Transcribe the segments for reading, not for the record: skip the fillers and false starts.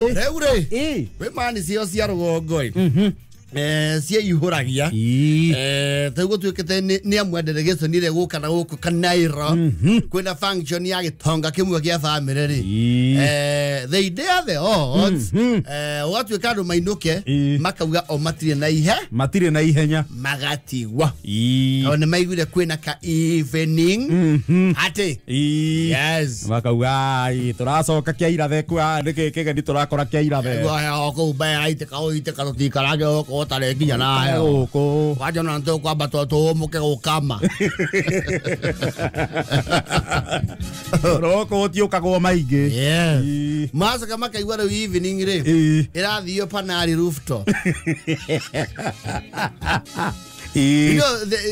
Rĩu rĩ, Ĩ. kwĩ mani cio cia rũgongo ĩ, ciĩihũragia. Ĩ. Rĩu gũtuĩkĩte nĩ amwe delegation ĩrĩa gũka na gũkũ Kanairo kwĩna function ya gĩtonga kĩmwe kĩa bamĩrĩ rĩ. Ĩ. They dare the odds. Ũgatuĩka andũ mainũke, makauga o matirĩ na ihe, matirĩ na ihenya, magatigwa. Ĩ. O nĩ maiguire kwĩna ka evening atĩ. Ĩ. Yes. Makauga "Ai, tũracoka kĩa irathe kwa nĩkĩ kĩgeni tũrakora kĩa irathe." Kũu mbea itĩka ũitĩka tũtikarange gũkũ ũtarĩ nginya nayo. Gũkũ. Kwanja ona nĩtũkwamba tũũmũke gũkama. Roko gũtiũkagwo maingĩ. Yes. Ĩ. Macoka makaigua rĩu evening rĩ, Ĩ. ĩrathio Panari rooftop. Ĩ. You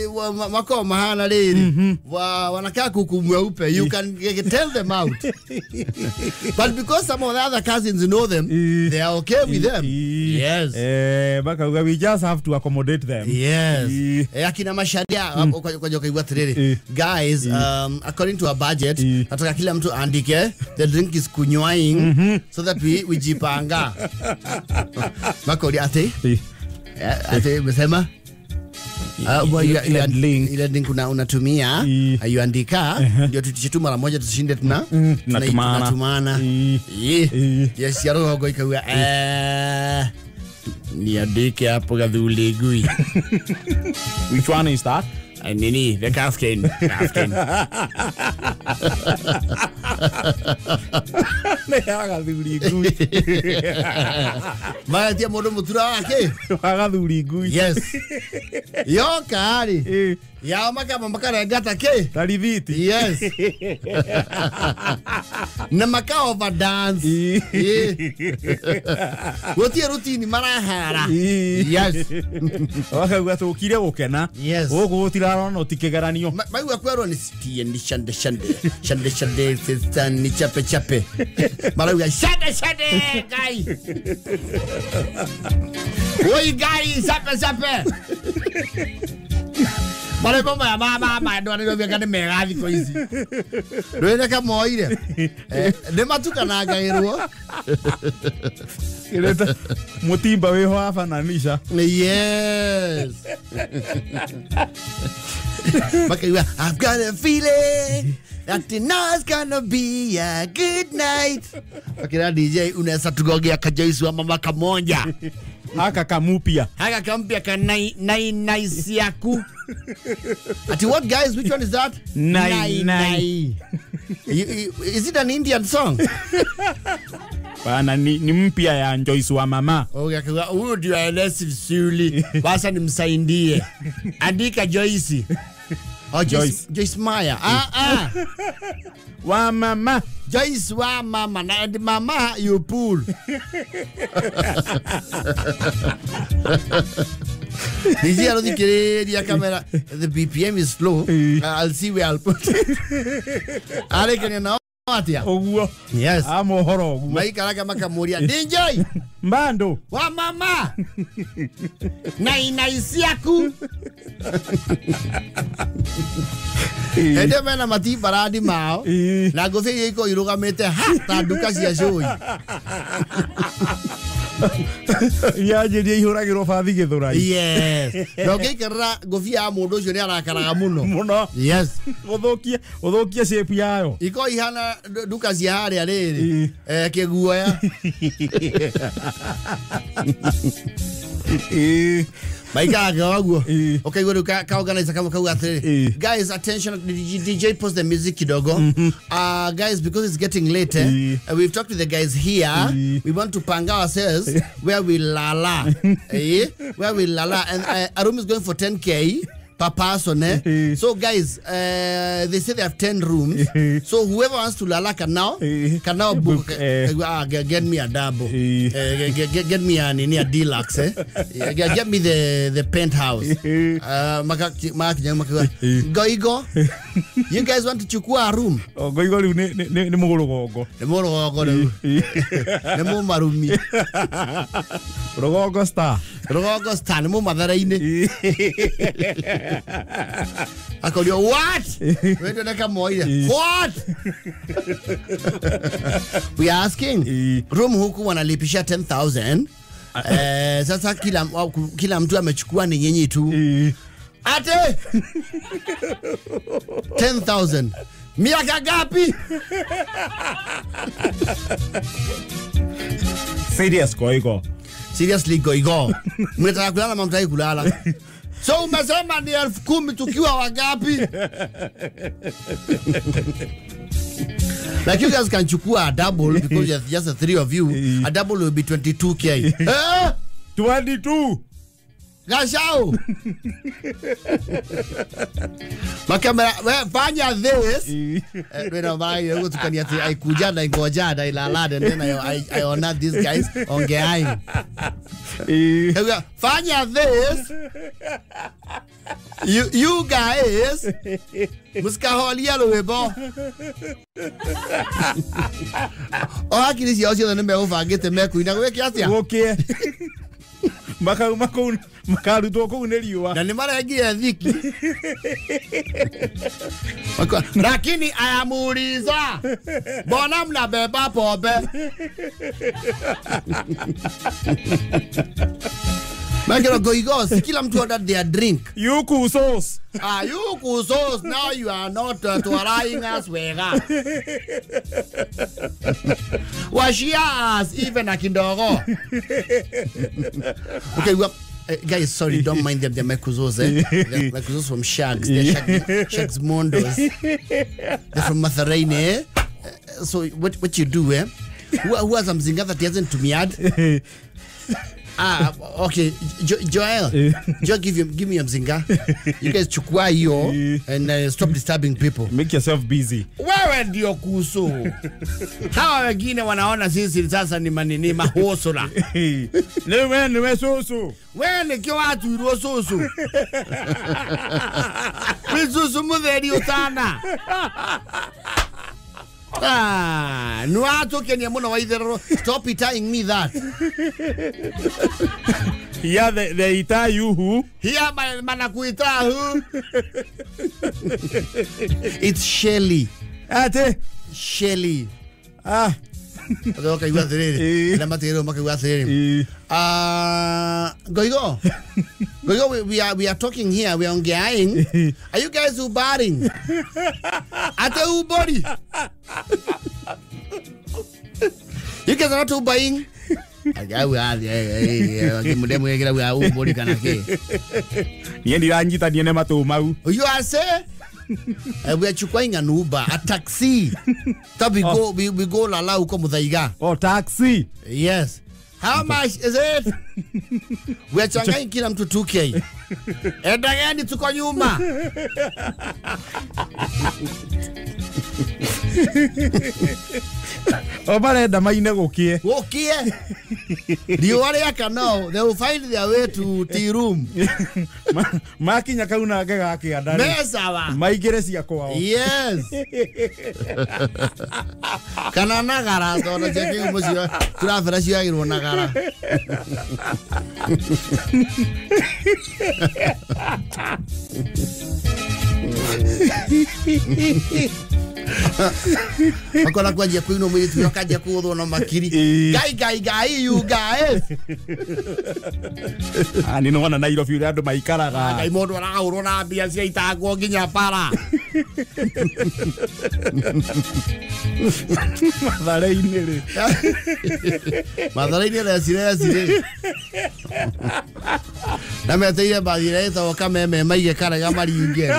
know, makoo mahana rĩrĩ, wanakaa kuku mweupe, you can tell them out, but because some of the other cousins know them, Ĩ. they are okay with them. Ĩ. Yes. Makauga we just have to accommodate them. Yes. Ĩ. Akina Masharia kwaja ukaigua atiriri, guys, according to our budget, nataka kila mtu aandike the drink is kunywaing so that we jipanga. Makoria ati Ĩ. Ati umesema? Well, Ile link. Ile link unatumia, yuandika ndio tutishe tu mara moja tusishinde tuna Tunatumana. Tunatumana. Ĩ. Ĩ. Ĩ. Yes, ya roho ikauga niandike hapo gathuli ngui. Which one is that? Nini, the captain, captain. Nĩ ya gathuri ngui. Magatia mũndũ mũtura wake. Wa gathuri ngui. Yes, yoka rĩ, Ĩ. yao makamba makarenga ta kĩ. Ta rithiti. Yes, na maka overdance. Ĩ. Ĩ. Gũtirĩ rutini marahara. Ĩ. Yes. Wakauga tũkire gũkena. Yes. Gũkũ gũtirarona kĩgeranio. Maigua kwerwo ni sitie ni shande shande shande shande sister ni chape chape, marauga shande shande ngai woi ngai chape chape. Marĩmbo maya ma andũ arĩa rĩo nĩ mega thikũ ici rwĩre kamoire. Nĩ matukanangagĩrwo. Kĩrĩte mũtimba wĩho wabananisha. Yes. Makaiwa, I've got a feeling that tonight's gonna be a good night. Makira DJ unaweza tugogea kajoisi wa mama kamonja. Haka kamupia. Haka kampya ka nai nai nai siaku. Ati what, guys? Which one is that? Nai, nai. Is it an Indian song? Bana ni mpya ya Joyce wa mama. Okay, kwa huyu ndio aelezi vizuri. Basa nimsaidie. Andika Joyce. Oh, Joyce. Joyce. Joyce Maya. Ah ah. Wa mama. Joyce wa mama na and mama you pull. DJ arothikĩrĩria kamera, the BPM is slow. I'll see where I'll put it. Arĩkenia nao atĩa? Ũguo. Yes. Amohoro ũguo. Maikaraga makamũria DJ Mbando. wa mama na inai ciaku. Hĩndĩ ĩyo mena matimbarandi mao, na ngũbia iria ikoragwo irũgamĩte ha ta nduka cia cũi. Yanjĩria ihũragĩrwo bathi gĩthũrai. Yes, na ũngĩikarĩra ngũbia ya mũndũ ũcio nĩ arakaraga mũno. Mũno. Yes. Gũthũkia shape yayo. Ikoragwo ihana nduka cia harĩa rĩrĩ, kĩguoya. Maikaraga ũguo. Ũkaigua rĩu ka organizer kamwe kauga atĩrĩrĩ, "Guys, attention, DJ, pause the music kidogo. Guys, because it's getting late, eh, we've talked to the guys here. We want to panga ourselves where we lala, eh? Where we lala, and a room is going for 10K per person, eh? So guys, they say they have 10 rooms, so whoever wants to lala can now can now book." Book, eh. Ah, get me a double. Eh. Get me a nini, a deluxe, eh? Yeah, get me the penthouse. Maka maka maka goigo, you guys want to chukua a room? Ngoigo rĩu nĩ mũrũgongo. Nĩ mũrũgongo rĩu, nĩ mũmarumi. Rũgongo star. Rũgongo star nĩ mũmathara-inĩ. Akaulio what? Wewe ndio moja. What? We are asking. Room huku wanalipisha 10,000. Sasa kila mtu amechukua ni nyinyi tu. Ate 10,000. Miaka gapi? Serious goigo. Seriously goigo. Mnataka kulala mnataka kulala. So umesema ni 10,000 tukiwa wangapi? Like you guys can chukua a double because you're just the three of you. A double will be 22K. Eh? 22. Gashao. Makamera, fanya this. Wena mai yuko tukania ati aikuja na ingoja na ilala and then I honor these guys ongeai. Fanya this. You guys muskaholia rwimbo. O hakiri ciao ciothe nĩmegũbangĩte mekuina gwĩke atĩa? Gũkĩe. Makauma kũu makarutwo kũu nĩ riũa. Na nĩmarengire thiki. Lakini ayamuuliza mbona mnabeba pombe? Makero goigos, kila mtu ordered their drink. Yuku sauce. Ah, yuku sauce. Now you are not trying us wega. Washia us even a kindogo. Okay, well, guys, sorry, don't mind them. They're my kuzos, eh? They're my kuzos from Shags. They're Shags Mondos. They're from Matharaine, eh? So what you do, eh? Who has a mzinga that hasn't to me add? Ah, okay. Joel, Joel, give me a mzinga. You guys chukua hiyo and stop disturbing people. Make yourself busy. Wewe ndio kuso. Hawa wengine wanaona sisi sasa ni manini mahosora. Wewe ni wesusu. Wewe ni kio watu irosusu. Misusu mutheri utana. Ah, no ato kenya muno waitherero. Stop tying me that. Yeah, they tie you who? Here manakuita who? It's Shelly. Ate Shelly. Ah. Okay, you are there. Na matero makaigua there. Ah, goigo. Goigo, we are talking here, we are ongeaing. Are you guys ubaring? Ate ubori. You guys are not ubaying? You are say we are chukwing an Uber, a taxi. That we go we go lala huko Muthaiga. Oh, taxi. Yes. How much is it? We are changaing kila mtu 2K. Endageni tuko nyuma. O barenda maine gukie. Gukie. Riũa rĩaka no, they will find their way to tea room. Makinya kau na gakĩanda. Mesawa. Maingĩre cia kwao. Yes. Kana nagara tondũ cia kĩgumo cio turabera cioyagĩrwo nagara. Makona kwanjia kuinwo mwiritu yokanjia kuguthwo na makiri. Gai gai gai you guys. Ah, ni nona Nairobi uria andu maikaraga. Ngai mundu arahurwo na mbia cia itangwo nginya bara. Mathare-inĩ rĩ. Mathare-inĩ reci reci rĩ. Na meteire mbathi ĩrĩa ĩtagwo Kameme maige karega maringe.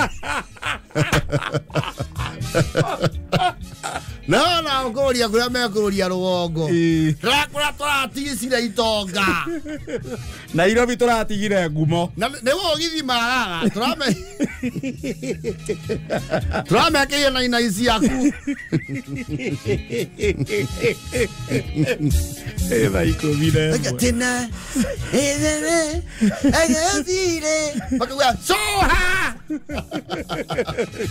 No na ũkũrũria kũrĩa mekũrũria rũgongo. Tũrakũra tũratigicire itonga. Nairobi tũratigire ngumo. Na nĩguo ũgithi mararaga tũrame tũramekĩire na inai ciaku. Thaa 11. Tena makauga soha.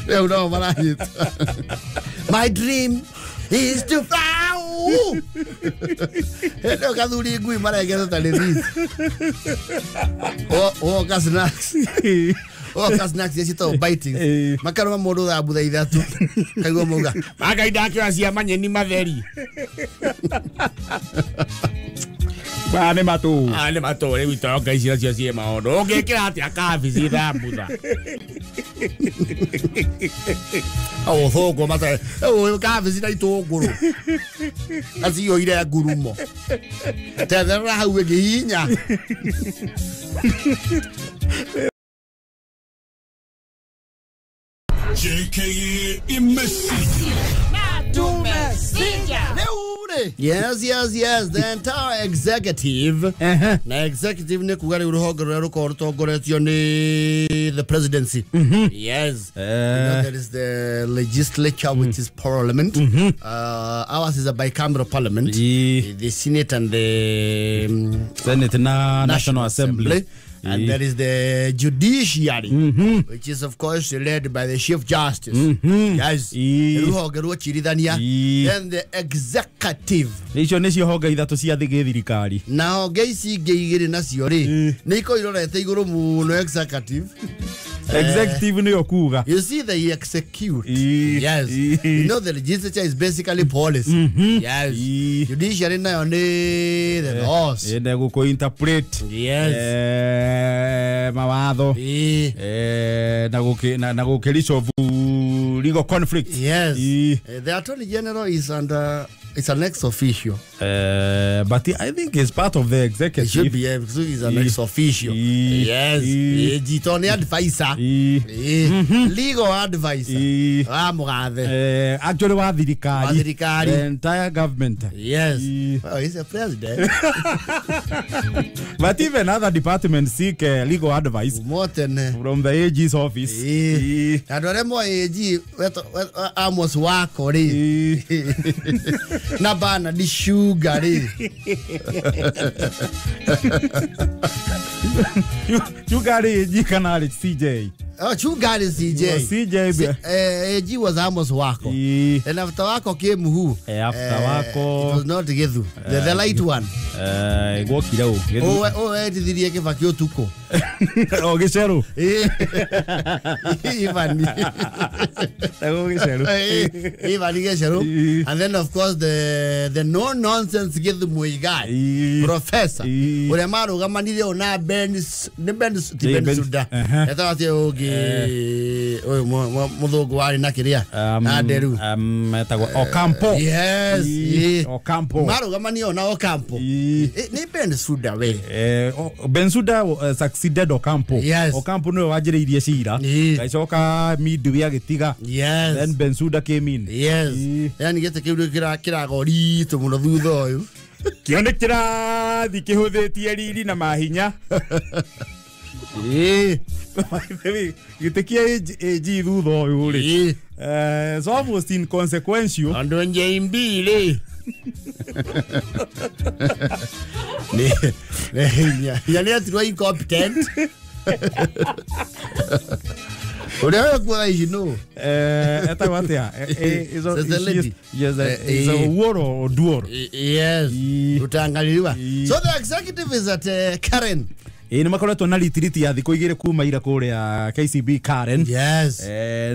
Rĩu no maranyita. My dream is to fly. Hĩndĩ ĩyo kathuri ngui marengete ta rĩthiti. Woka snacks. Oka snacks iria ciĩtagwo bitings. Makarũma mũndũ thambutha ithatũ. Kaigua mauga, "Magai ndakĩoya cia manyeni matheri." Ba nĩ matũ. Ah, nĩ matũ rĩu itonga ici nacio ciĩ maũndũ. Ũngĩkĩra atĩa kabici thambutha? Ũthũngũ mate. Ũyũ kabici na itũngũrũ. Aciihũire ngurumo. Tetherera hau ĩngĩhihinya. JKA Imesija. Yes, yes, yes. The entire executive. Na executive nĩ kuga rĩu rũhonge rũrĩa rũkoragwo rũtongoretio nĩ the presidency. Yes. You know, there is the legislature, which is parliament. Ours is a bicameral parliament. The Senate and the Senate na National Assembly. And there is the judiciary, which is of course led by the Chief Justice. Yes. Rũhonge rwa ũcirithania. Then the executive. Icio nĩcio honge ithatũ cia thirikari. Na honge ici ingĩ igĩrĩ nacio rĩ, nĩ ikoragwo irorete igũrũ mũno executive. Executive nĩyo kuga. You see, they execute. Yes. You know, the legislature is basically policy. Yes. Judiciary nayo nĩ the laws. Ĩne gũkũ interpret. Yes. Mawatho. Na gũkĩ resolve legal conflict. Yes. The Attorney General is under, it's an ex officio. But I think it's part of the executive. It should be, because he's an ex officio. Yes. Jitoni advisor. Legal advisor. Mugathe. Actually wa thirikari. Wa thirikari. The entire government. Yes. Well, he's a president. But even other departments seek legal advice from the AG's office. Andũ arĩa moĩ AG Amos Wako rĩ. Na Bernard Sugar rĩ. Sugar rĩ AG kana rĩ CJ? Oh, Sugar is CJ. CJ. AG was Amos Wako. And after Wako came who? After Wako. It was not Githu. The light one. Gwokire ũ. Oh, etithirie Kibaki ũtukũ. O Gĩcerũ. Ivan. Ego Gĩcerũ. Ivan Gĩcerũ. And then of course the no nonsense Githu Muigai. Professor. Ũrĩa marũgamanire ona Ben nĩ Ben ti Ben Suda. Etagwo atĩa ũngĩ ũyũ mũthũngũ warĩ na kĩrĩa na nderu. Etagwo Ocampo. Yes. Ocampo. Marũgamanire ona Ocampo. Nĩ Ben Suda we. Ben Suda succeeded Ocampo. Yes. Ocampo nĩwe wanjĩrĩirie cira. Gagĩcoka midway agĩtiga. Yes. Then Ben Suda came in. Yes. Yani gĩtĩ kĩu kĩragoritũ mũno thutha ũyũ. Kĩo nĩ kĩrathi kĩhũthĩtie riri na mahinya. Gĩtĩ kĩa AG thutha ũyũ rĩ. It's almost inconsequential. Andũ NJMB rĩ. Nĩ atirwo incompetent. Ũrĩa ũyũ kuoga ici nũ? Etagwo atĩa? Yes, is a war or duor. Yes. Utangaliliwa. So the executive is at Karen. Nĩ makoretwo na retreat ya thikũ igĩrĩ kuma ira kũrĩa KCB Karen. Yes.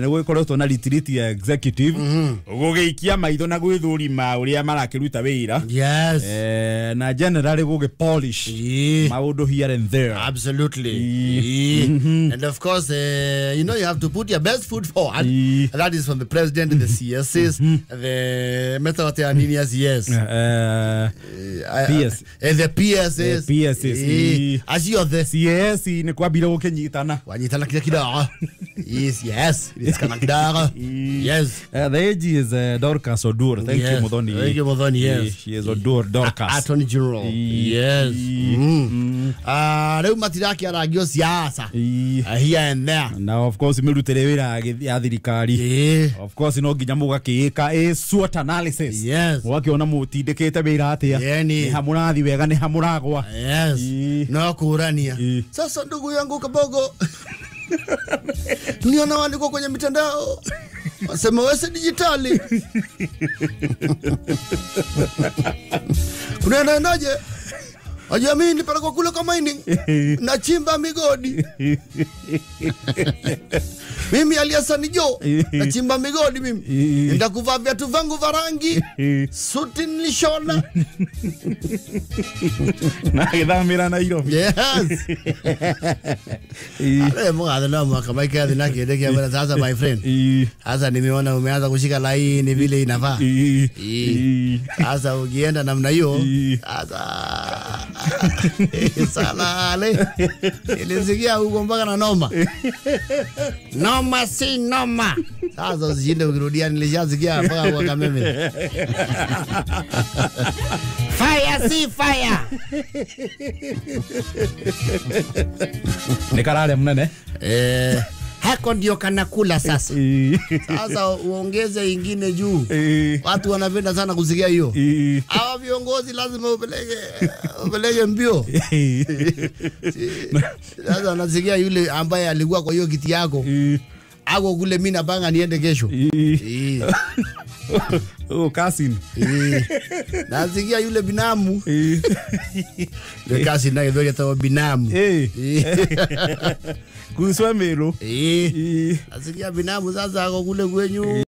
Nĩ gũkoretwo na retreat ya executive. Gũgĩikia maitho na gwĩthũrima ũrĩa marakĩruta wĩra. Yes. Na generally gũgĩ polish maũndũ here and there. Absolutely. And of course, you know, you have to put your best foot forward. And that is from the president and the CSs, the Metawatea Ninias, yes. PS. The PSs. The PSs. Acio the CAS nĩ kwambire gũkĩnyitana. Wanyitana kile kidogo. Yes, yes. It's kana kidogo. Yes. The AG is Dorcas Odur. Thank you, Muthoni. Thank you, Muthoni. Yes. She is Odur Dorcas. Attorney General. Yes. Rĩu matirakĩarangio siasa. Here and there. Now of course mĩrutĩre wĩra ya thirikari. Of course no nginya mũgakĩĩka a SWOT analysis. Yes. Mũgakĩona mũtindĩkĩte wĩra atĩa. Nĩ ha mũrathi wega nĩ ha mũragwa. Yes. No kũrania. Sasa ndugu yangu Kabogo, niona walikuwa kwenye mitandao wasema wewe si dijitali. Kunaendaje? Ajua mimi nilipelekwa kule kwa mining. Nachimba migodi. Mimi Aliasani Jo nachimba migodi mimi. Nitakuvaa viatu vangu vya rangi, suti nilishona. Na githamira Nairobi. Yes. Ale mwaga na mwaka maika na kile kia sasa my friend. Sasa nimeona umeanza kushika laini vile inafaa. Sasa ukienda namna hiyo sasa sana ale. Nilisikia huko mpaka na noma. Noma si noma. Sasa usishinde ukirudia, nilishasikia mpaka kwa Kameme. Fire si fire. Nikarare mnene. Hako ndio kanakula sasa. Sasa uongeze ingine juu. Watu wanapenda sana kusikia hiyo. Hawa viongozi lazima upeleke mbio. Sasa nasikia yule ambaye alikuwa kwa hiyo kiti yako. Ako kule mimi napanga niende kesho. Oh, cousin. Nasikia yule binamu. Le cousin naye ndio atawa binamu. Kuswa melo. Nasikia binamu sasa ako kule kwenyu.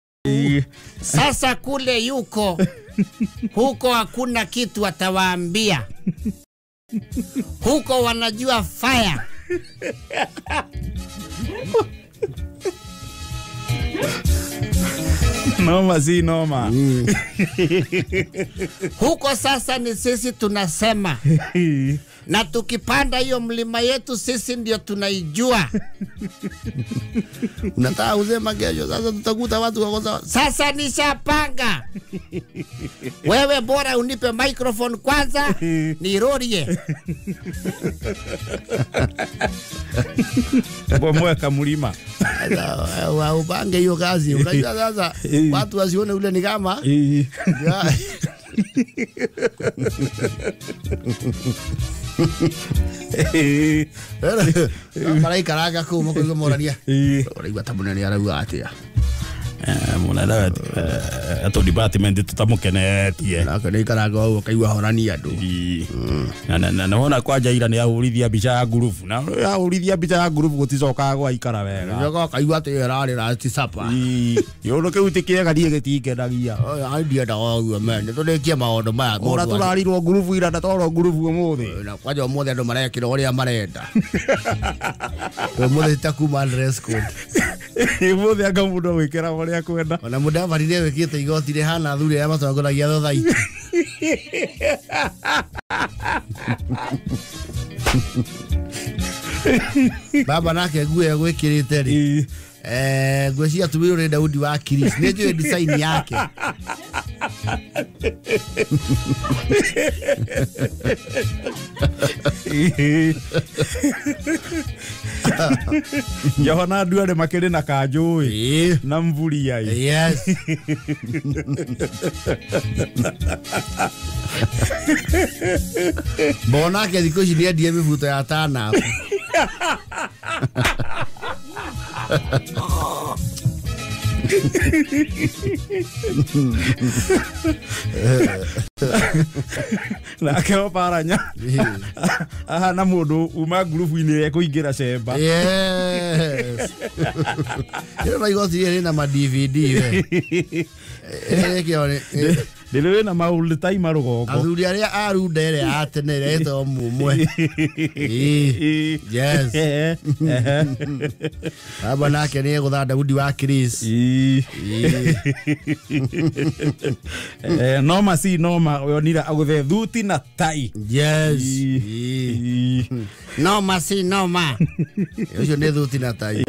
Sasa kule yuko. Huko hakuna kitu atawaambia. Huko wanajua fire. Noma si noma. Huko sasa ni sisi tunasema. Na tukipanda hiyo mlima yetu sisi ndio tunaijua. Unataka usema kesho sasa tutakuta watu wako. Sasa nishapanga. Wewe bora unipe microphone kwanza nirorie. Bomoa kamulima. Sasa upange hiyo kazi. Unajua sasa watu wasione ule ni kama. Maraika raga kuma kwa morania. Oraigua tamunene arauga atia. Munene ato department tutamukenetie. Nake ni ikaraga ũguo kaigua horania andu. Na naona kwanja ira ni ahurithia mbica ya ngurubu. Na ahurithia mbica ya ngurubu guticokaga gwaikara wega. Njoka kaigua ati ĩrarĩ last supper. Kĩũndũ kĩu ti kĩega niĩ gĩtingenagia. Ai ndiendaga ũguo man. Nĩtũrĩkie maũndũ maya. Ora tũrarirwo ngurubu ira na twarwo ngurubu ũmũthĩ. Na kwanja ũmũthĩ andũ marekĩra ũrĩa marenda. Ũmũthĩ ta kuma dress code. Ũmũthĩ anga mũndũ agwĩkĩra ũrĩa kwenda. Ona mũndũ abarire wĩkĩte igoti rĩhana athuri arĩa matongoragia thothaiti. Baba nake nguo ĩyo gwĩkĩrĩte rĩ. Ngwĩciria tumĩrwo nĩ Daudi wa Chris. Nĩ njũĩ design yake. Johana andũ arĩa makĩrĩ na kanjũ na mburia. Yes. Mbona ke thikũ ici nĩendie mĩbuto ya tana. Nake Oparanya ahana mũndũ uma ngurubu-inĩ ĩrĩa ĩkũingĩra cemba. Yes. Ĩno igoti rĩrĩ na ma DVD we. Ndĩrĩ na ma old timer rũgongo. Athuri arĩa a runda ĩrĩa a tene ĩrĩa ĩtagwo Mumwe. Yes. Baba nake nĩ egũtha Daudi wa Chris. Noma si noma oyonira agũthe thuti na tai. Yes. Noma si noma. Ũcio nĩ thuti na tai.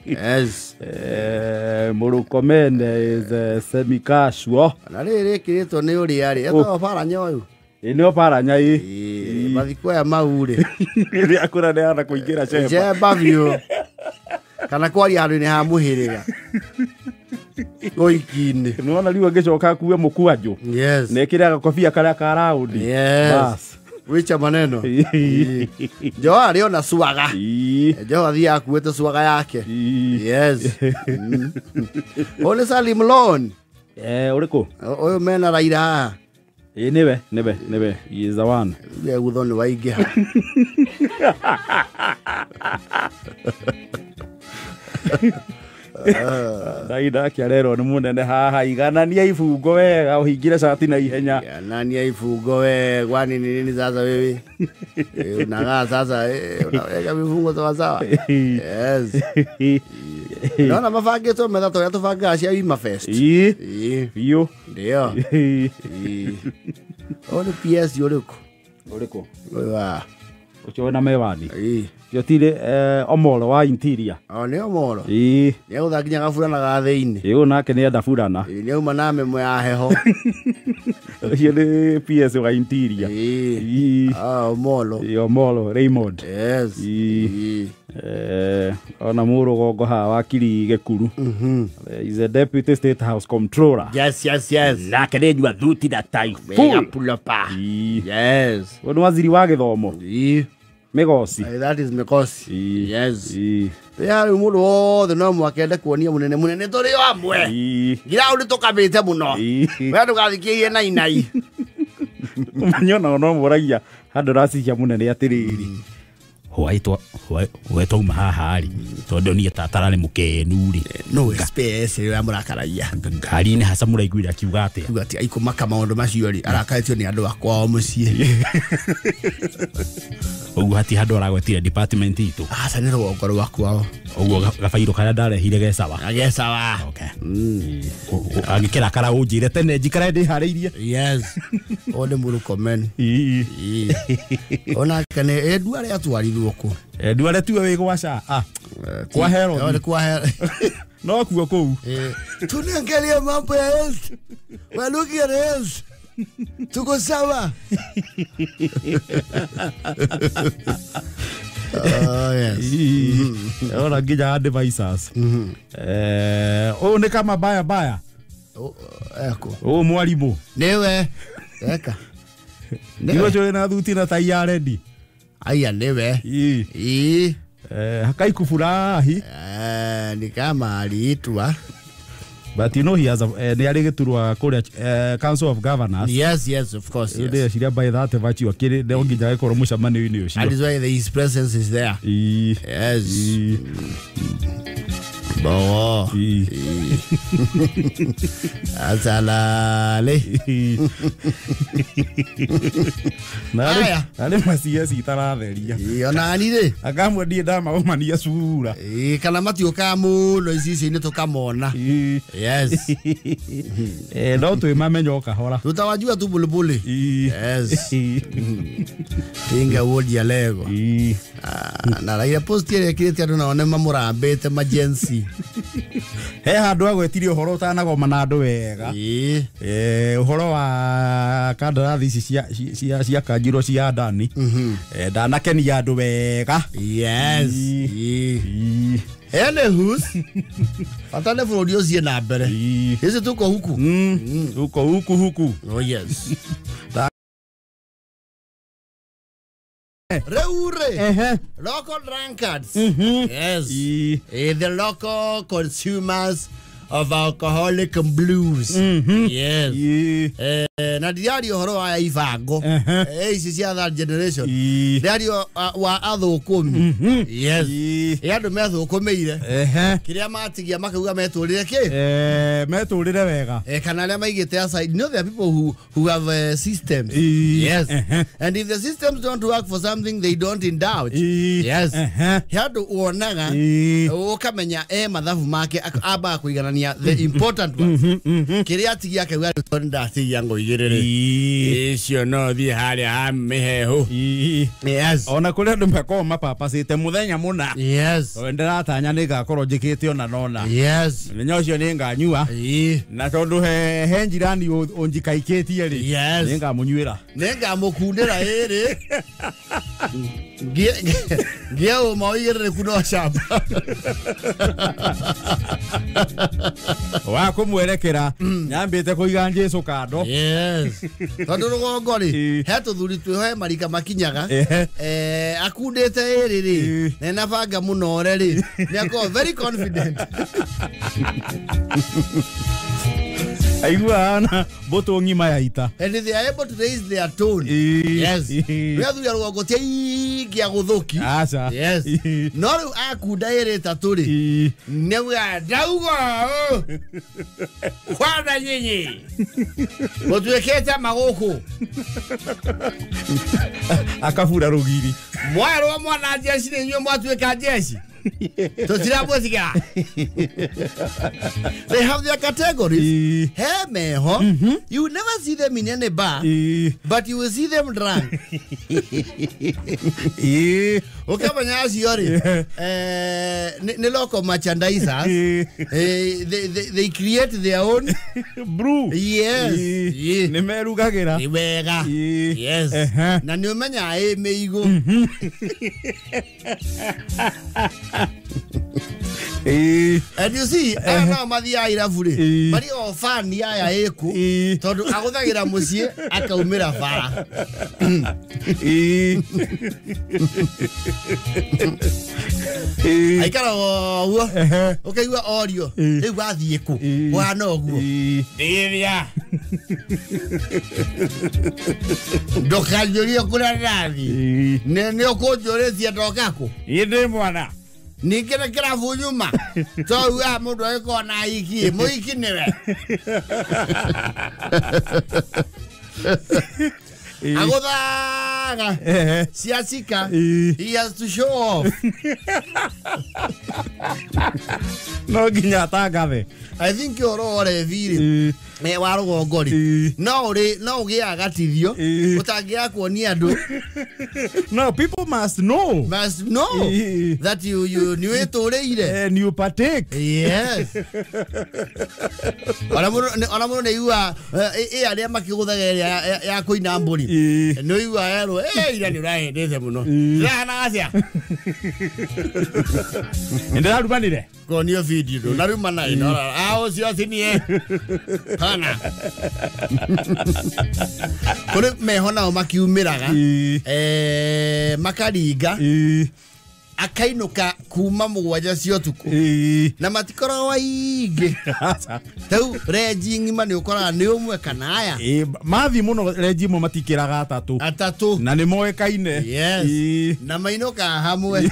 Yes. Mũrũkomene is semi casual. Na rĩrĩ rĩkĩrĩtwo nĩ ũrĩa rĩ etagwo Oparanya ũyũ. Ĩ nĩ Oparanya ĩ. Mathiko aya mau rĩ. Rĩrĩa akũra nĩ kũingĩra cemba. Cemba biũ. Kana kwaria handũ-inĩ ha mũhĩrĩga. Ũiki-inĩ. Nĩwona rĩu angĩcoka akue mũkwanjũ. Yes. Na ĩkĩre gakobia karĩa ka raundi. Yes. Bas. Wicha maneno. Joho arĩ ona swaga. Joho athiaga akuĩte swaga yake. Yes. Ũyũ nĩ Salim Lon. Ũrĩkũ? Ũyũ mena Raila haha. Niwe niwe niwe he is the one. We gutho ni waingiha. Ndaida kiarero ni munene haha iganania ibungo wega uhingire cati na ihenya. Iganania ibungo we kwani ni nini sasa wewe? Unagaa sasa unaweka vifungo sawa sawa. Yes. Naona mabangĩtwo metha ta ũrĩa tũbangaga cia Wima Fest. Ĩĩ. Biũ. Ndio. Ĩĩ. Ũyũ nĩ PS ũrĩkũ? Ũrĩkũ? Ũyũ wa ũcio wĩna mewani. Ĩĩ. Ũcio tirĩ Omolo wa interior. O nĩ Omolo. Ĩĩ. Nĩ egũtha nginya gaburana ga thĩinĩ. Ĩĩ ũyũ nake nĩ enda burana. Ĩĩ nĩ auma na mĩmwe ya heho. Ũcio nĩ PS wa interior. Ĩĩ. Ah, Omolo. Ĩĩ Omolo Raymond. Yes. Ĩĩ. Ona mũrũgongo haha wa Kiri Gĩkuru. Is a deputy state house controller. Yes, yes, yes. Nake nĩ nyua thuti na tai. Wega pulopa. Yes. Ũyũ nĩ waziri wa gĩthomo. Ĩĩ. Migosi. That is Migosi. Yes. Ĩĩ. Rĩu mũndũ wothe no mũhaka ende kuonia mũnene mũnene tũrĩ o amwe. Ngira ũndũ tũkabĩte mũno. We ndũgathikĩrĩrie na inai. Ũmenye ona no mũragia handũ racicia mũnene atĩrĩrĩ. Hwaĩ twauma haha rĩ tondũ niĩ tata ararĩ mũkenu rĩ. No space ĩyo yamũrakaragia. Ngari-inĩ haca mũraiguire akiuga atĩa? Akiuga atĩ aikũmaka maũndũ macio rĩ arakarĩtio nĩ andũ a kwao mũciĩ. Ũguo hatirĩ handũ aragwetire department itũ. Aca nĩ rũgongo rwa kwao. Ũguo gabairũ karĩa ndarehire ge sawa. Ge sawa. Okay. Angĩkĩrakara ũnjĩre tene njikare ndĩharĩirie. Yes. Ũyũ nĩ Mũrũkomen. Onake nĩ Nduare atwarirwo kũ? Nduare tiwe wĩ gwa SHA. Ah. Kwa Herod. Kwa Herod. No kuo kũu. Tunaangalia mambo ya health. We're looking at health. Tuko sawa. Oh, yes. Ona nginya advisors. Ũyũ nĩ kama baya baya. Eko. Ũyũ mwarimũ. Nĩwe. Eka. Nĩwe ũcio wĩna thuti na tai ya rendi. Aya nĩwe. Ĩĩ. Hakaikufurahi. Ni kama aliitwa. But you know he has a nĩ arĩ gĩturwa kũrĩa Council of Governors. Yes, yes, of course. Yes. Ndĩreciria by that virtue akĩrĩ no nginya agĩkorwo mũcemanio-inĩ ũcio. That is why his presence is there. Yes. Bo. Atalale. Aya. Arĩ maciaci itaratheria. Ona ni rĩ. Akamwe ndiĩ ndamagomania cura. Kana matiũkaga mũno icicio-inĩ tũkamona. Yes. No twĩmamenye o kahora. Tutawajua tu bulubuli. Yes. Tinga wodi ya lego. Na Raila post ĩrĩa ĩkĩrĩte andũ nao nĩ mamũrambĩte majensi. He handũ agwetirie ũhoro ũtanagoma na andũ wega. Ũhoro wa kandarathi ici cia kanjirwo cia Ndani. Ndanakenia andũ wega. Yes. Anywho's bata nĩ bũrũri ũthiĩ na mbere. Ici tuko huku. Tuko huku huku. Oh yes. Reure. Local drunkards. Yes. The local consumers of alcoholic blues. Yes. Na ndiario horo wa ibango. Ici cia that generation. Ndiario wa athũkũmi. Yes. Andũ methũkũmĩire. Kĩrĩa matigia makauga metũrĩre kĩ? Metũrĩre wega. Kana arĩa maigĩte aside. You know there are people who have systems. Yes. And if the systems don't work for something they don't indulge. Yes. He andũ wonaga ũkamenya mathabu make ambaga kũiganania the important ones. Kĩrĩa atigia akauga tondũ ndatigia ngũigĩrĩre. Icio no thiĩ harĩa ha mĩhehu. Yes. Ona kũrĩ andũ makoragwo mapapacĩte mũthenya mũna. Yes. Tondũ ndĩratanya nĩ ngakorwo njĩkĩte ona nona. Yes. Mũthenya ũcio nĩ nganyua. Na tondũ he njirani ũnjikaikĩtie rĩ. Yes. Nĩ ngamũnyuĩra. Nĩ ngamũkundĩra ĩrĩ. Ngie ũma ũigĩrĩrĩku no camba. Wa kũmwerekera nyambĩte kũiga Jesũ kando. Yes. Tondũ rũgongo rĩ he tũthuri twĩho he marika makinyaga akundĩte ĩrĩ rĩ na ena banga mũnore rĩ nĩ akoragwo very confident. Aigua na mbũtũ ng'ima ya ita. And they are able to raise their tone. Yes. Nĩ athuri a rũgongo ti aingĩ a gũthũki. Aca. Yes. No rĩu akunda ĩrĩ ĩtatũ rĩ, nĩauga ndauga ũũ kwana nyinyi mũtuĩkĩte magũkũ. Akabura rũgiri. Mwerwo mwana jeshi nĩ inyuĩ mwatuĩka jeshi. Tũtiramwĩtigĩra. They have their categories. He meho. You will never see them in any bar, but you will see them drunk. Ũkamenya acio rĩ, nĩ local merchandisers. They create their own brew. Yes. Nĩ merugagĩra. Nĩ wega. Yes. Na nĩ ũmenyaga ĩ mĩigũ. And you see, aya nao mathiaga irabu rĩ, marĩ o fan aya ĩkũ, tondũ agũthagĩra mũciĩ akaumĩra bara. Aikaraga ũguo, ũkaigua orio, rĩu wathiĩ kũ, ũhana ũguo. Ndĩrĩa. Ndũkanjũrie kũrĩa ndĩrathiĩ. Nĩ ũkũnjũrĩtie ndoka kũ? Ĩ ndĩ mwana. Ningĩ nĩ kĩrabu nyuma twaugaga mũndũ agĩkorwo na aiki mũiki nĩwe. Agũthaga ciacika. He has to show off. No nginya atangathe. I think ũhoro wa ũrevi rĩ, wa rũgongo rĩ, no ũgĩaga gatithio ũtangĩaga kuonia andũ. No, people must know. Must know that you nĩ wĩtũrĩire. And you partake. Yes. Ona mũndũ nĩ aiguaga ĩ arĩa makĩgũthaga ĩrĩa ya kũina mbũri. Nĩ ũiguaga erwo, ira nĩ ũrahendete mũno. Ndĩrahanaga atĩa? Nĩndĩrarumanire. Konio video ndũnarumana ĩno. Ũcio ti niĩ. Hana. Kũrĩ meho nao makiumĩraga, makaringa, akainũka kuma 7 cia ũtukũ. Na matikoragwo aingĩ. Rĩu renji ng'ima nĩ ũkoraga nĩ ũmwe kana aya. Mathiĩ mũno renji ĩmwe matikĩraga atatũ. Atatũ. Na nĩ moĩkaine. Yes. Na mainũkaga hamwe.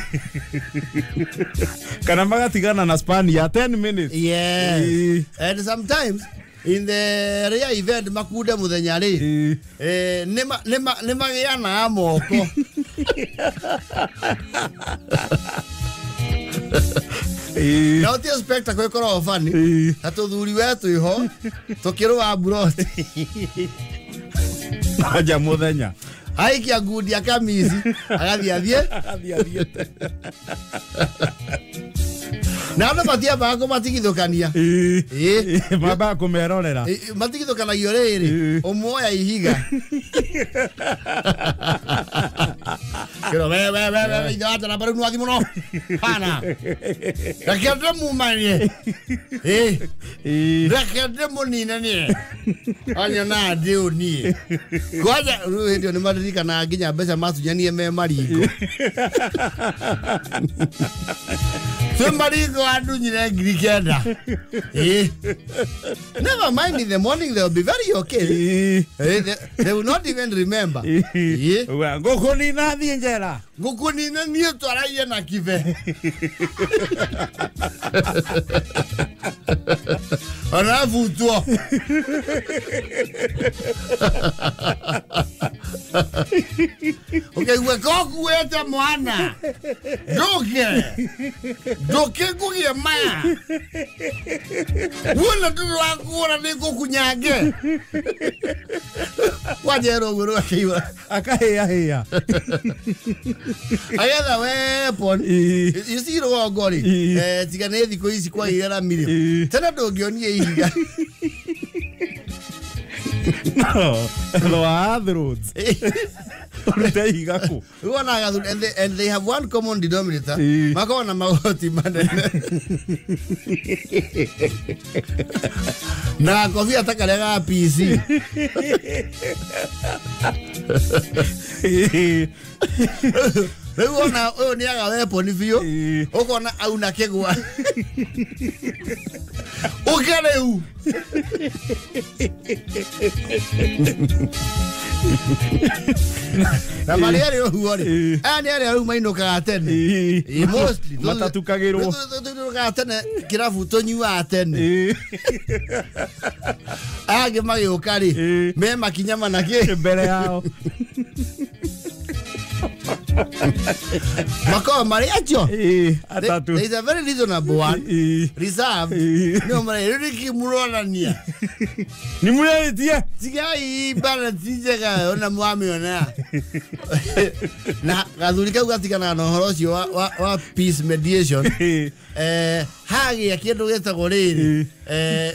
Kana magatigana na span ya 10 minutes. Yes. And sometimes in the rare event makunde muthenya ri, nĩ magĩanaga moko. Na ũtie spectacle ĩkoragwo funny, ta tũthuri we twĩho tũkĩrũa mburoti. Aja mũthenya. Aikia ngundi akamisi agathiĩ athiĩ. Athiĩ athiĩte. Na andũ matiambaga kũmatigithũkania. Mambaga kũmerorera. Matigithũkanagio rĩrĩ, ũmwe oya ihiga. Kĩro we we we we ithe wa Njaramba rĩu nĩwathiĩ mũno. Hana. Reke ndĩmumanie. Reke ndĩmũninanie. Anyonaga ndĩ ũ niĩ. Kwanja rĩu hĩndĩ ĩyo nĩmaririkanaga nginya mbeca matunyanie me maringo. Twĩ maringo andunyire 9,000. Never mind, in the morning they will be very okay. They will not even remember. Ngũkũnina thiĩ njera. Ngũkũnina niĩ twaraire na kibe. Ona butwo. Ũkaigua kokuĩte mwana. Ndũke. Ndũke ngũgĩe maya. Wona ndũrĩ wakũgũra nĩ ngũkunyange. Wanjera ũguo rĩu akĩigua. Akahĩahĩa. Agetha weapon. You see rũgongo rĩ, tiga nĩ thikũ ici kwagĩire rami rĩ, tene ndũngĩonie ihiga. No, the roads. Ũrute ihiga kũ? Wonaga and they have one common denominator. Makoragwo na magoti manene. Na kobia ta karĩa ga PC. Rĩu ona ũyũ nĩ aga weapon biũ. Ũkona auna kĩgwa. Ũke rĩu. Na marĩa rĩ ũguo rĩ. Aya nĩ arĩa rĩu mainũkaga tene. Mostly matatukagĩrwo. Tũinũkaga tene kĩrabu tũnyuaga tene. Angĩ magĩũka rĩ me makinya mana kĩ mbere yao. Makoragwo marĩ acio. Atatu. There is a very reasonable one. Reserved. No marĩ rĩu nĩkĩ mũronania. Nĩ mũrĩtie. Tigai balance njega ona mwamĩona. Na gathuri kau gatiganaga na ũhoro ũcio wa peace mediation. Hagĩa kĩndũ gĩtagwo rĩrĩ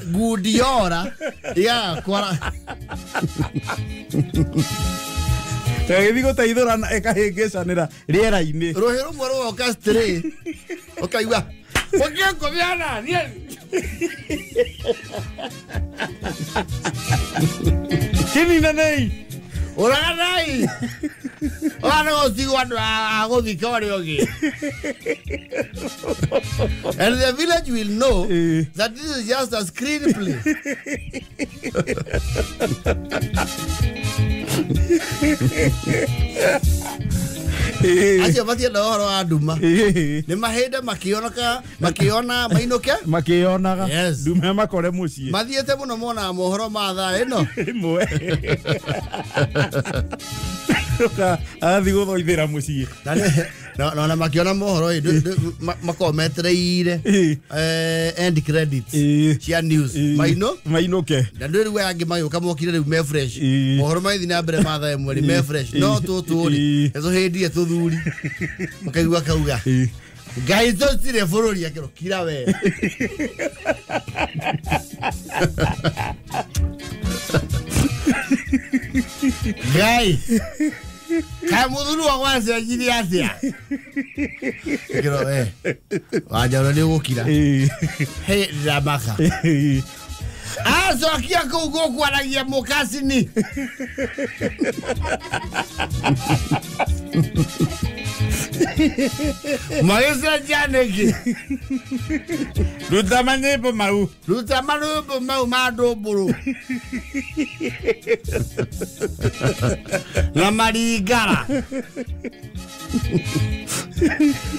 ngundi yora ĩgakwara. Gagĩthiĩ gũteithũra na ĩkahĩngĩcanĩra rĩera-inĩ. Rũhĩ rũmwe rũgoka straight. Ũkaigua mũkĩngũmĩana niĩ. Kĩninanei. Ũraganai. Ũgana gũtigwo andũ a gũthika ũrĩa ũngĩ. And the village will know that this is just a screenplay. Acio matienda ũhoro wa nduma. Nĩ mahĩndĩ makĩoneka makĩona mainũke makĩonaga ndume makore mũciĩ. Mathiĩte mũno monaga mohoro ma thaa ĩno. Ĩmwe. Athiĩ gũthoithĩra mũciĩ. Na ona makĩona mohoro ĩ makoragwo metereire end credits cia news mainũke. Na ndũĩ rĩu aya angĩ magĩũka mokire rĩu me fresh. Mohoro magĩthiĩ na mbere ma thaa ĩmwe rĩ me fresh. No tũtũ rĩ nĩtũhĩndie tũthuri. Makaigua kauga Ngai tũtirĩ bũrũri akĩrwo kira we. Ngai kaĩ mũthuri wakwa acenjirie atĩa? Akĩrwo we wanjaũra nĩ ũgũkira. Hĩ ndĩramaka. Acokia kũu gũkwaragia mũkacini. Magĩcenjia nĩkĩ? Ruta manyĩmbo mau. Ruta marwĩmbo mau ma ndũmbũrũ. Na maringara.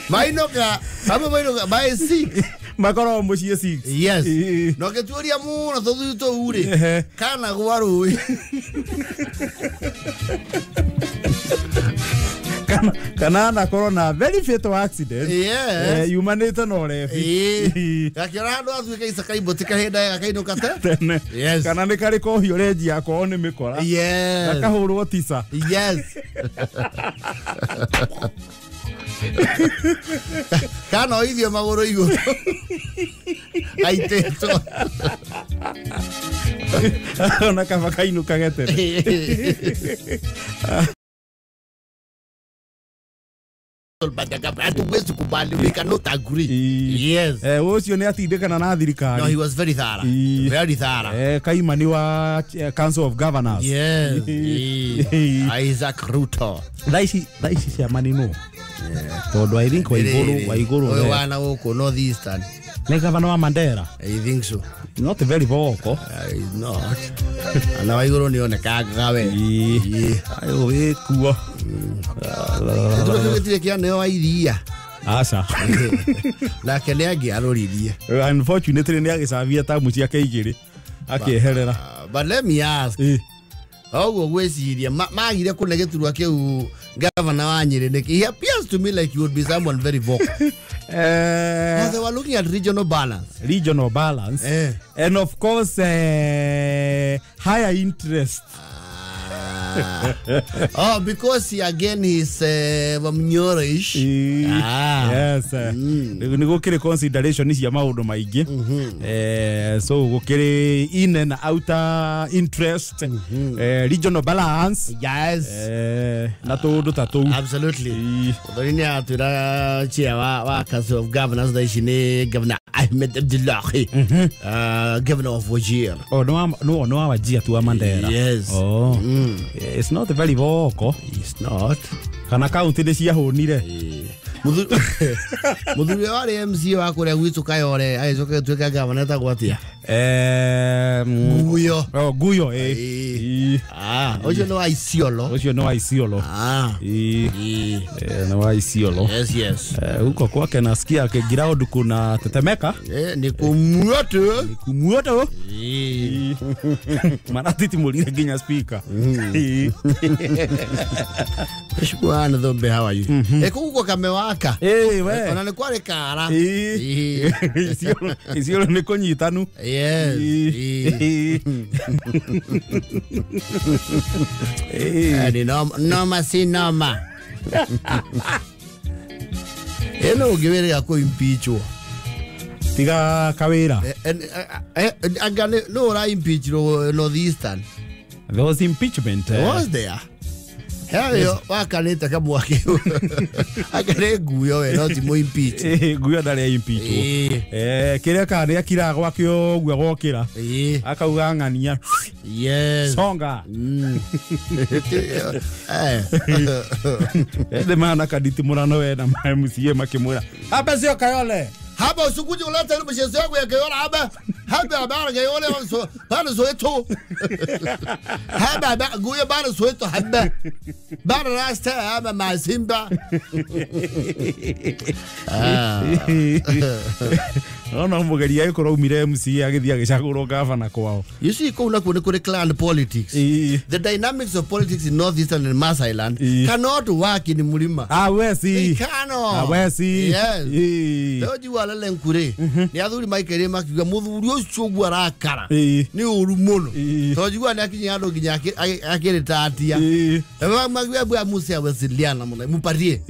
Mainũka, amwe mainũka by 6. Makoragwo mũciĩ 6. Yes. Na ũngĩtuĩria mũno tũthuri tũu rĩ kana gwa rũĩ. Kana anakorwo na very fatal accident. Yes. Yumanĩte na ũrebi. Gakĩona handũ atuĩka icakaimbo ti kahinda gakainũka tene. Yes. Kana nĩ karĩ kohio renji yakorwo nĩ mĩkora. Yes. Gakahũrwo tica. Yes. Kana oithio magũrũ igũrũ. Aitĩtwo. Ona kaba kainũkage tene. Hatuwezi kubali, we cannot agree. Yes. Ũcio nĩ atindĩkana na thirikari. No, he was very thorough. Very thorough. Kaimani wa Council of Governors. Yes. Isaac Ruto. Thaa ici ciama nĩ nũ? Tondũ I think Waiguru ũyũ wana gũkũ North Eastern. Nĩ gavana wa Mandera. I think so. Not very vocal. He's not. Na Waiguru nĩ onekaga we. Ayo wĩkuo. Gĩturwa gĩtirĩ kĩaneo wa iria. Aca. Nake nĩ angĩarũririe. Unfortunately nĩ agĩcabia tamu ciake igĩrĩ akĩeherera. But let me ask. Oguo gwĩciria magire kũne gĩturwa kĩu gavana wa Nyĩrĩ nĩkĩ? He appears to me like he would be someone very vocal. Well, they were looking at regional balance. Regional balance. And of course higher interest. Oh, because he again is Mnyorish. Yes. Nĩ gũkĩrĩ consideration cia maũndũ maingĩ. So gũkĩrĩ in and outer interest, regional balance. Yes. Na tũũndũ ta tũu. Absolutely. Ũthoni nĩ atwĩra chair wa Council of Governors thaa ici nĩ Governor Ahmed Abdullahi, Governor of Wajir. Oh, no, no, Wajir tu wa Mandera. Yes. Oh. It's not very vocal. It's not. Kana kaunti nĩ ciahũnire. Muthuri warĩ MC wa kũrĩa gwitũ Kayore agĩcoka gĩtuĩka gavana etagwo atĩa? Guyo. Oh, Guyo eh. Ah, ũcio nĩ wa Isiolo. Ũcio nĩ wa Isiolo. Ah. Nĩ wa Isiolo. Yes, yes. Huko kwake nasikia ground kuna tetemeka. Ni kumuoto. Ni kumuoto. Maratitimulire nginya speaker. Mheshimiwa Thombe, how are you? Kũu kamewaka. We. Ona nĩ kwarĩ kara. Isiolo nĩ kũnyitanu. Yes. Ni noma si noma. Eno ũngĩwĩrĩga kũ impeachwo. Tiga kawĩra. Anga no ũra impeachwo North Eastern. There was impeachment. Was there? Heyo wakanĩte kamwaki. Akĩrĩ Nguyo we no ti mũ impeach. Nguyo ndarĩ impeachwo. Kĩrĩa kana nĩ akira gwake ũguo gokĩra. Akauga ng'ania. Yes. Songa. Ende mana kaditimũrano we na MCA makĩmwĩra. Hapa sio Kayole. Hapa usikuje uleta ile mchezo yako ya Kayole hapa. Hapa habari Kayole so bana Soweto. Hapa Guyo bana Soweto hapa. Bana rasta hapa Masimba. Ah. No mugeria ikorwo umire MCA agithia agicagũrwo gavana kwao. You see kũu nakuo nĩ kũrĩ clan politics. The dynamics of politics in North Eastern and Maasailand cannot work in Murima. Hawezi. They cannot. Hawezi. Yes. Ndio alele nkure. Ni athuri maikaire makiuga muthuri ucio uguo arakara. Ni uru muno. Tojua ni akinya andu nginya akiritatia. Makiuga bwa Musa wesiliana muno mupatie.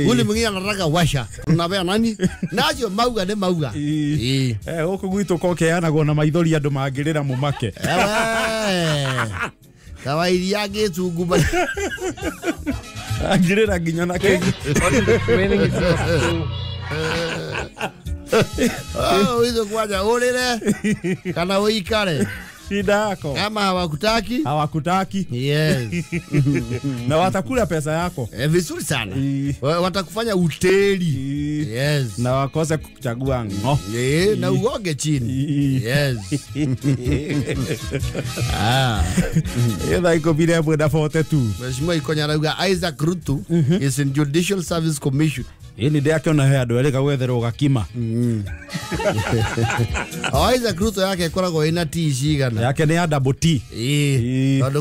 Ule mwingine anataka washa. Unabea nani? Nacio mauga ni mauga. Huku gwitũ kokeanagwo na maithori andu mangĩrĩra mumake. Kawairia gĩcunguma. Angĩrĩra nginya na kĩgi. Oh, hizo kwanja ulile kana uikare. Shida yako. Kama hawakutaki? Hawakutaki. Yes. Na watakula pesa yako. Vizuri sana. Watakufanya uteli. Yes. Na wakose kukuchagua ngo. Na uoge chini. Yes. Ah. Ĩthaa 11:42. Mheshimiwa Ikonya arauga Isaac Ruto is in Judicial Service Commission. Ĩni ndĩakĩona he andũ erĩ gagwetherwo gakima. O Isaac Ruto yake ĩkoragwo ĩna T cigana? Yake nĩ ya double T. Tondũ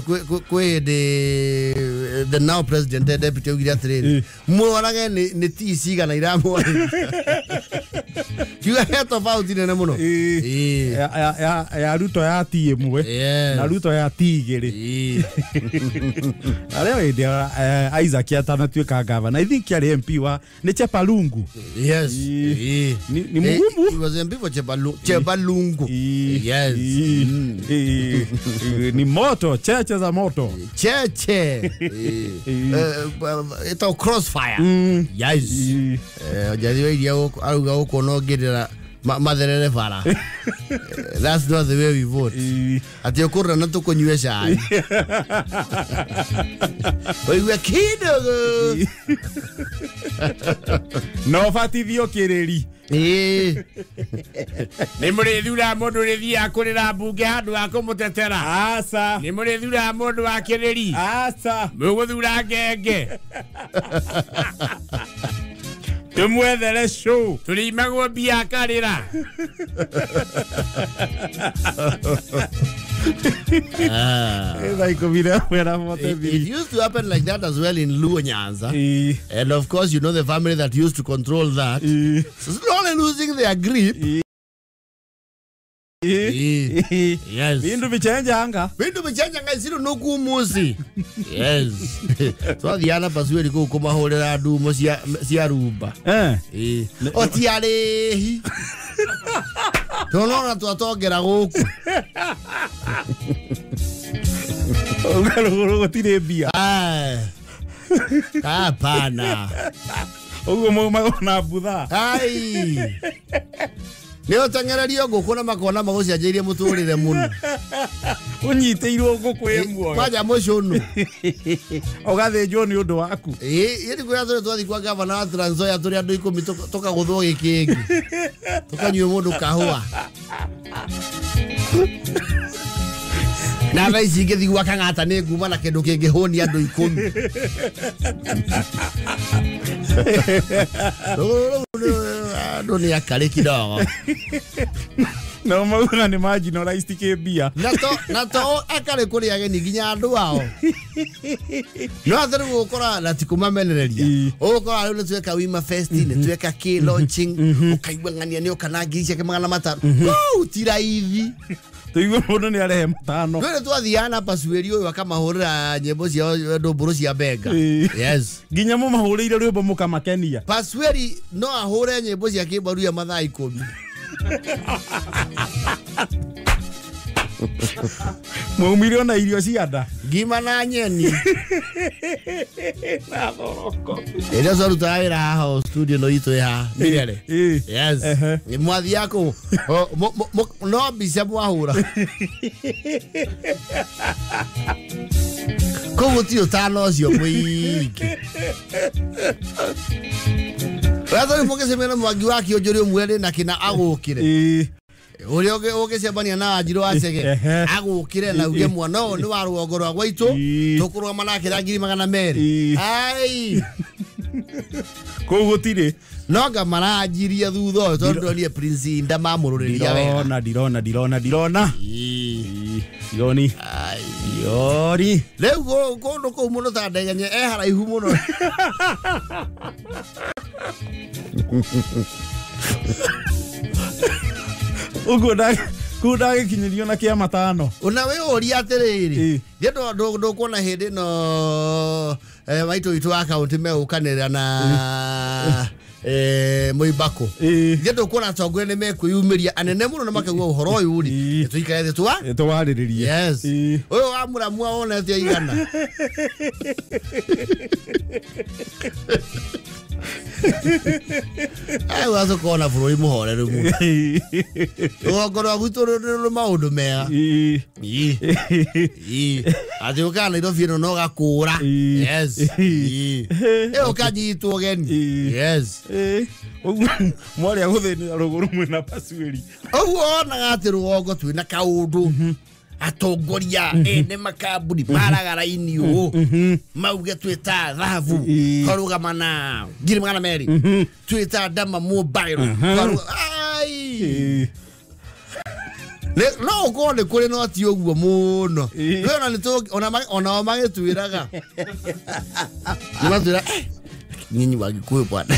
kwĩ hĩndĩ the now president and deputy augire atĩrĩrĩ, mũrorage nĩ T cigana iramwarĩria. Kiuga he tofauti nene mũno. Ya Ruto ya T ĩmwe na Ruto ya T igĩrĩ. Arĩa hĩndĩ Isaac atanatuĩka gavana, I think yarĩ MP wa nĩ Chepalungu. Yes. Ni mugumu. He was MP for Chepalungu. Yes. Ni moto, cheche za moto. Cheche. Ito crossfire. Yes. Jariwa iria aruga huko no ngirira matherere bara. That's not the way we vote. Ati ukurra na tukunywe cai. Oigua kidogo. No batithio kiriri. Nĩ mũrĩthura mũndũ ũrĩthiaga kũrĩra mbunge handũ ha kũmũtetera. Aca. Nĩ mũrĩthura mũndũ wa kĩrĩri. Aca. Mũgũthura ngenge. Tumwethere show. Tũrĩimagwo mbia akarĩra. It used to happen like that as well in Luo Nyanza. And of course, you know the family that used to control that. So slowly losing their grip. Yes. Bindu bichenjanga. Bindu bichenjanga isiru nuku musi. Yes. So the ana pasuwe liko kumahorera ndumo cia rumba. Otiarehi. Tonona twatongera guku. Ugaruguru gutire mbia. Hapana. Uguo maumagwo na mbutha. Ai. Nĩ ũteng'ererio ngũkũ na makona magũcenjeirie mũtũrĩre mũno. Ũnyitĩirwo ngũkũ ĩ muoyo. Kwanja mũcũnũ. Ũgathĩnjwo nĩ ũndũ waku. Ĩĩ, kũrĩa tũrĩ twathiĩ kwa gavana wa Trans Nzoia tũrĩ andũ 10 tũkagũthwo gĩkĩngĩ. Tũkanyua mũndũ kahũa. Na thaa ici ingĩthiĩ gwa Kang'ata nĩ nguma na kĩndũ kĩngĩhũnia andũ 10. Andũ nĩ akarĩ kidogo. No mauga nĩ marginalized kĩmbia. Na to akarĩ kũrĩ ageni nginya andũ ao. No atĩ rĩu ũgũkora na ti kũmamenereria. Ũgũkora rĩu nĩ tweka Wima Fest, nĩ tweka K launching, ũkaigua ng'ania nĩ oka na ngiri ciake 500. Kũu ti raithi. Tũigue mũndũ nĩ arehe 5. Rĩu twathiaga na Pasuĩri ũyũ akamahũrĩra nyĩmbo cia ndũmbũrũ cia benga. Yes. Nginya mũmahũrĩire rwĩmbo mũkamakenia. Pasuĩri no ahũre nyĩmbo cia kĩmbaruya mathaa 10. Mwaumire ona irio cia nda. Ngima na nyeni. Na thoroko. Ĩrĩa twarutaga wĩra haha studio no itũ haha Mirere. Yes. Mwathiaga kũu no mbica mwahũra. Kũu gũtirĩ ũtana ũcio mũingĩ. Ratho mũgĩcemania na Mwangi wa Kĩonjũri ũmwe na kĩna agũkĩre. Ũrĩa ũgĩcemania na Wanjirũ wa Chege agũkĩre na uge mwana ũyũ nĩ wa rũgongo rwa gwaitũ tũkũrũgama nake na ngiri 200. Ai. Kũu gũtirĩ. No nga maranjirie thutha ũyũ tondũ ndonire Prince Inda mamũrũrĩria wega. Ndirona. Ndironi. Yori. Rĩu kũndũ kũu mũno ta Ndegenya e haraihu mũno. Ũguo kũu ndagĩkinyĩrio na kĩa 5. Ona wĩ ũria atĩrĩrĩ, thiĩ ndũkuona hĩndĩ ĩno maitũ witũ wa kaũntĩ megũkanĩrĩra na Mũibakũ. Thiĩ ndũkuona atongoria nĩ mekwĩyumĩria anene mũno na makauga ũhoro ũyũ rĩ, tũikare thĩ twarĩrĩrie. Yes. Ũyũ wa Mũramua wonete aigana. Ai watũkona bũrũri mũhoreru mũno. Rũgongo rwa gwitũ rũrĩ maũndũ mega. Atĩ ũkaga Nairobi ĩno no gakũra. Yes. Ĩyo ũkanyitwo ũgeni. Yes. Ũguo mwarĩa gũthĩnĩra rũgũrũ mwĩna Pasuĩri. Ũguo wonaga atĩ rũgongo twĩna kaũndũ. Atongoria ene makambuni maraga raini ũũ mauge twĩta thahabu twarũgama na ngiri 200 twĩta Dama Mobile. Ai. No ũkorwo nĩ kũrĩ no ti ũguo mũno. Ona o magĩtwĩraga. Nĩmatwĩra nyinyi wa Gikuyu bwana.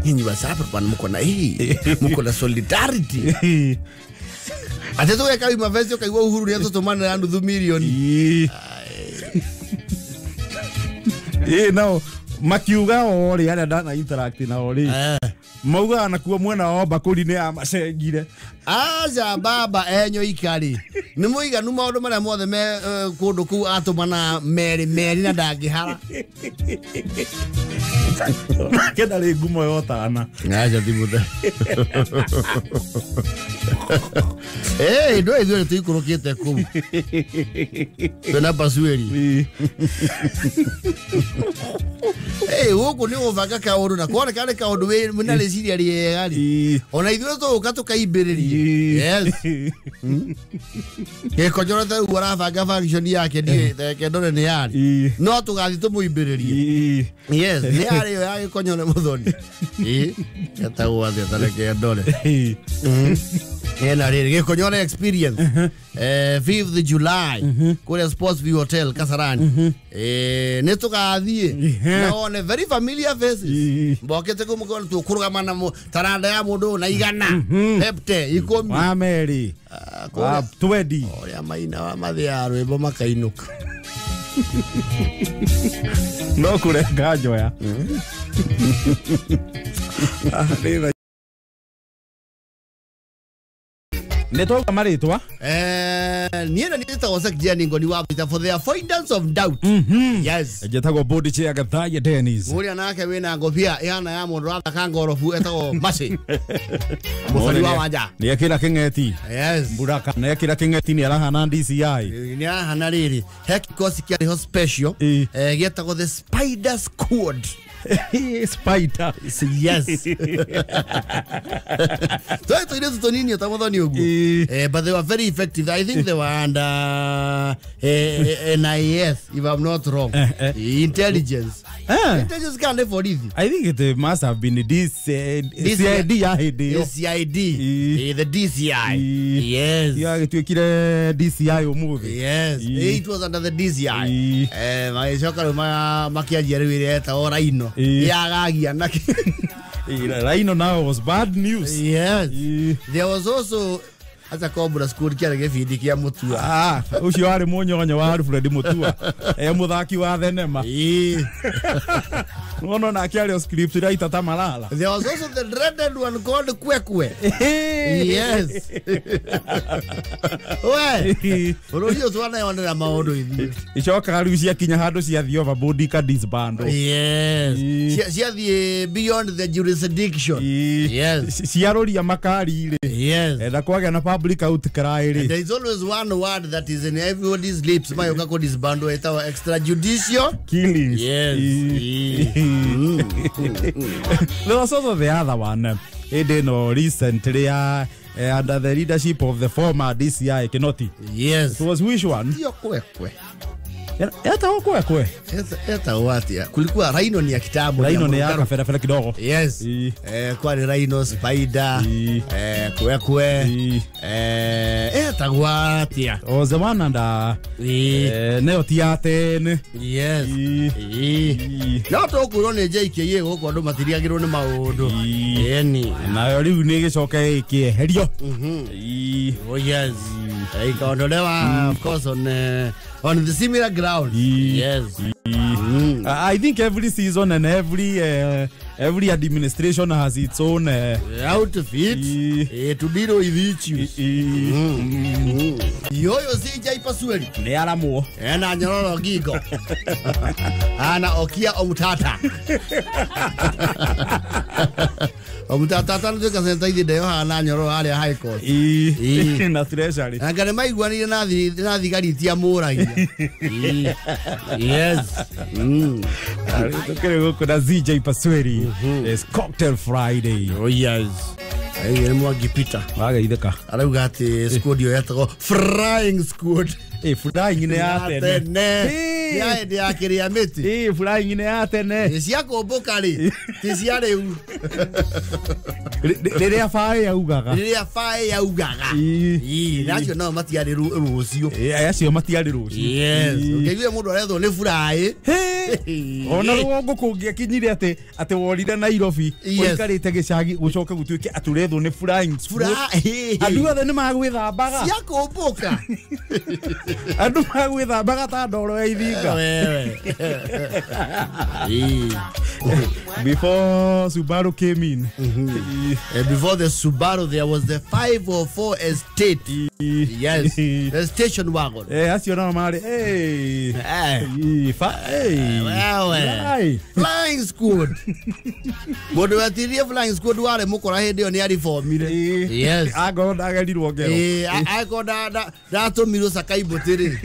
Nyinyi wa Sapa bwana mko na hii, mko na solidarity. Ate tũgeka Wima Fest ũkaigua Uhuru nĩatũtũmanĩra nuthu mirioni. No makiuga o rĩ arĩa ndana interact nao rĩ maugaga nakuo mwena wa Bakũri nĩ amacengire. Aca baba enyo ikari nĩ mũiganu maũndũ marĩa mothe me kũndũ kũu atũmana merĩ merĩ na ndangĩhara. Nake ndarĩ ngumo ya ũtana. Aca ti mũthe. Ndũĩ ithuĩ nĩtũikũrũkĩte kũu. Twĩna Pasuĩri. Gũkũ nĩ gũbanga kaũndũ na kuoneka nĩ kaũndũ wĩna rĩciria rĩega rĩ. Ona ithuĩ tũgũka tũkaimbĩrĩrie. Yes. Gĩkonjoro ta rĩu arabanga function yake ndiĩ reke ndore nĩ yarĩ. No tũgathiĩ tũmũimbĩrĩrie. Yes, nĩ yarĩ ĩyo ya Gĩkonyore Mũthoni. Etagwo atĩa ta reke ndore. Ena rĩrĩ Gĩkonyore experience. 5th July kũrĩa Sports View Hotel Kasarani. Nĩ tũgathiĩ na one very familiar faces. Mbokete kũu mũkona tũkũrũgama na taranda ya mũndũ na 100 hepte 10 wa merĩ wa 20 ũrĩa maina wa mathĩa rwĩmbo makainũka. No kũrenga njoya. Nĩ twauga marĩtwa. Niĩ na nĩtagwo Sekjani Ngoni wa Peter for the avoidance of doubt. Yes. Njetagwo Bodi Chair Gathaya Dennis. Mũrĩa nake wĩna ngobia ĩhana ya mũndũ wathaka ngorobu etagwo Maci. Mũthoni wa Wanja. Nĩ ekĩra kĩng'eti. Yes. Buraka nĩ ekĩra kĩng'eti nĩ arahana DCI. Nĩ arahana rĩrĩ. He kikosi kĩarĩ ho special. Gĩetagwo the Spider Squad. Spider. Yes. Tũirĩtu tũnini ta mũthoni ũguo. But they were very effective. I think they were under NIS, if I'm not wrong. Intelligence. Intelligence can for this. I think it must have been this CID ya hĩndĩ ĩyo. CID. The DCI. Yes. Ya gĩtuĩkire DCI ũmũthĩ. Yes. It was under the DCI. Magĩcoka rĩu makĩanjia rĩu ĩrĩa ĩtagwo Rhino. Yagagia na Rhino now was bad news. Yes. There was also ata Cobra Squad kĩarĩ gĩbindi kĩa Mutua. Ũcio warĩ mũnyonyo wa Alfred Mutua. Mũthaki wa thenema. Ngono nake arĩ o script writer ta Malala. There was also the dreaded one called Kwekwe. Yes. We. Bũrũri ũyũ twaneyonera maũndũ ithuĩ. Icokaga rĩu ciakinya handũ ciathiĩ overboard ikadisband. Yes. Ciathiĩ beyond the jurisdiction. Yes. Ciarũria makari rĩ. Yes. Na kwagĩa na public outcry rĩ. There is always one word that is in everybody's lips. Mayoka ko disband etawa extrajudicial killings. Yes. There was also the other one. No, recently, under the leadership of the former DCI Kinoti. Yes. It was which one? Hiyo Kwekwe. Etagwo Kwekwe. Etagwo atia? Kulikuwa Rhino ni ya kitambo. Rhino ni ya kabere kidogo. Yes. Kwari Rhino, Spider, Kwekwe. Etagwo atia? O the one under neo ti ya tene. Yes. No tũkwĩrwo nĩ JKA gũkũ andũ matiriagĩrwo nĩ maũndũ. Ĩni. Nayo rĩu nĩ gĩcoke ĩkĩeherio. Oh yes. Ikaondolewa of course on the similar ground. Yes. I think every season and every administration has its own outfit to deal with issues. Yoyo si Pasweri. Nĩ aramwo. Ena nyororo ngingo. Ana okia omutata. Omutata nĩ tuĩka ithe ndeyohaga na nyororo harĩa High Court. Na treasury. Anga nĩ maiguanire na thigari itiamũragia. Yes. Tukĩrĩ gũkũ na ZJ Pasweri. It's Cocktail Friday. Oh yes. Nĩ Mwangi Peter. Wageithĩka. Arauga atĩ squad ĩyo yetagwo Flying Squad. Flying nĩ ya tene. Ya hĩndĩ ya kĩrĩa mĩtĩ. Flying nĩ ya tene. Cia kũmbũka rĩ, ti cia rĩu. Rĩrĩa baĩ yaugaga. Rĩrĩa baĩ yaugaga. Na acio nao matiarĩ rũciũ. Acio matiarĩ rũciũ. Yes. Ũngĩiguire mũndũ arethwo nĩ fly. Ona rũgongo kũngĩakinyire atĩ worire Nairobi ũikarĩte gĩcagi gũcoke gũtuĩke atĩ ũrethwo nĩ flying squad. Andũ othe nĩ magwĩthambaga. Cia kũmbũka. Andũ magwĩthambaga ta ndoro ya ithinga. Wewe. Before Subaru came in. Before the Subaru there was the 504 Estate. Yes. The station wagon. Acio nao marĩ. Wewe. Flying Squad. Mũndũ wetirie Flying Squad warĩ mũkora hĩndĩ ĩyo nĩ aribomire. Yes. Angorwo ndagerirwo ngero. Angorwo ndatũmirwo Sakaibũtĩ rĩ.